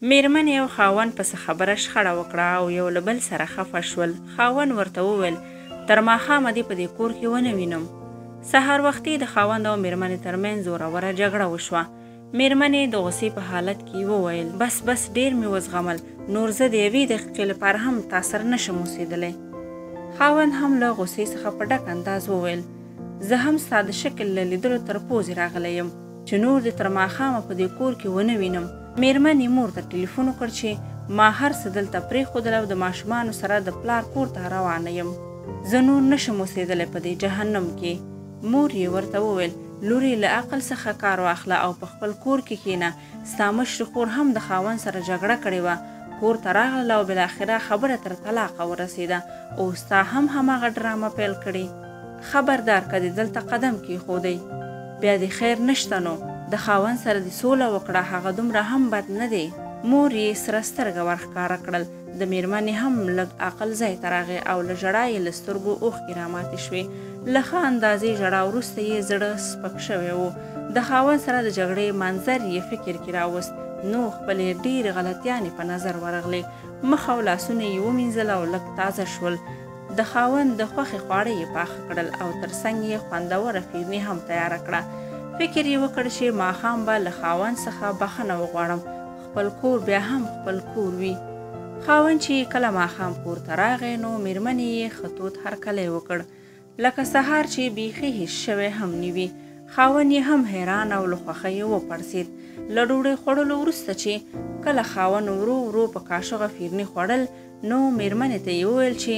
مېرمنې او خاوند په څه خبره شخړه وکړه او یو له بل سره خفه شول. خاوند ورته وویل، تر ماښامه دې په دې کور کې ونه وینم. سهار وختي د خاوند او مېرمنې ترمنځ زوروره جګړه وشوه. مېرمنې د غوسې په حالت کې وویل، بس بس ډېر مې وزغمل، نور زه د یوې دقیقې لپاره هم تا سره نه شم اوسېدلی. خاوند هم له غوسې څخه په ډک انداز وویل، زه هم ستا د شکل له لیدلو تر پوزې راغلی یم چې نور دې تر ماښامه په دې کور کې ونه وینم. مېرمنې مور ته ټلیفون وکړ چې ما هر څه دلته پرېښودل او د ماشومانو سره د پلار کور ته روانه یم، زه نور نشم اوسېدلی په دې جهنم کې. مور یې ورته وویل، لورې له عقل څخه کار واخله او په خپل کور کې کښېنه، ستا مشرې خور هم د خاوند سره جګړه کړې وه، کور ته راغله او بالاخره خبره تر طلاقه ورسېده، اوس تا هم هماغه ډرامه پیل کړې. خبردار که دې دلته قدم کېښودی بیا دې خیر نشته، نو د خاوند سره دې سوله وکړه، هغه دومره هم بد نه دی. مور یې سره سترګه ورښکاره کړل. د مېرمنې هم لږ عقل ځای ته راغی او له ژړا یې له سترګو اوښکې راماتې شوې. له ښه اندازې ژړا وروسته یې زړه سپک شوی و. د خاوند سره د جګړې منظر یې فکر کې راوست، نو خپلې ډېرې غلطیانې په نظر ورغلې. مخ او لاسونه یې ومینځل او لږ تازه شول. د خاوند د خوښې خواړه یې پاخه کړل او تر څنګ یې خوندوره فیرني هم تیاره کړه. فکر یې وکړ چې ماښام به له خاوند څخه بخښنه وغواړم، خپل کور بیا هم خپل کور وي. خاوند چې کله ماښام کور ته راغی نو مېرمنې یې ښه تود هرکلی وکړ، لکه سهار چې بیخي هیڅ شوی هم نه وي. خاوند یې هم حیران او له خوښۍ وپړسېد. له ډوډۍ خوړلو وروسته چې کله خاوند ورو ورو په کاشوغه فیرني خوړل نو مېرمنې ته یې وویل چې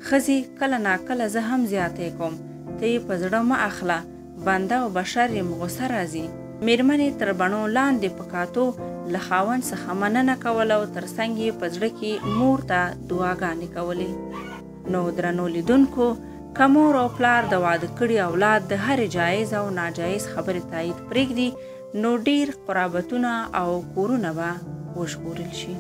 ښځې کله ناکله زه هم زیاتی کوم، ته یې په زړه مه اخله، بنده او بشر یم، غوسه راځي. مېرمنې تر بڼو لاندې په کاتو له خاوند څخه مننه کوله او تر څنګ یې په زړه کې مور ته دعاګانې کولې. نو درنو لیدونکو، که مور او پلار د واده کړي اولاد د هرې جایز او ناجایز خبرې تایید پرېږدي نو ډېر قرابتونه او کورونه به وژغورل شي.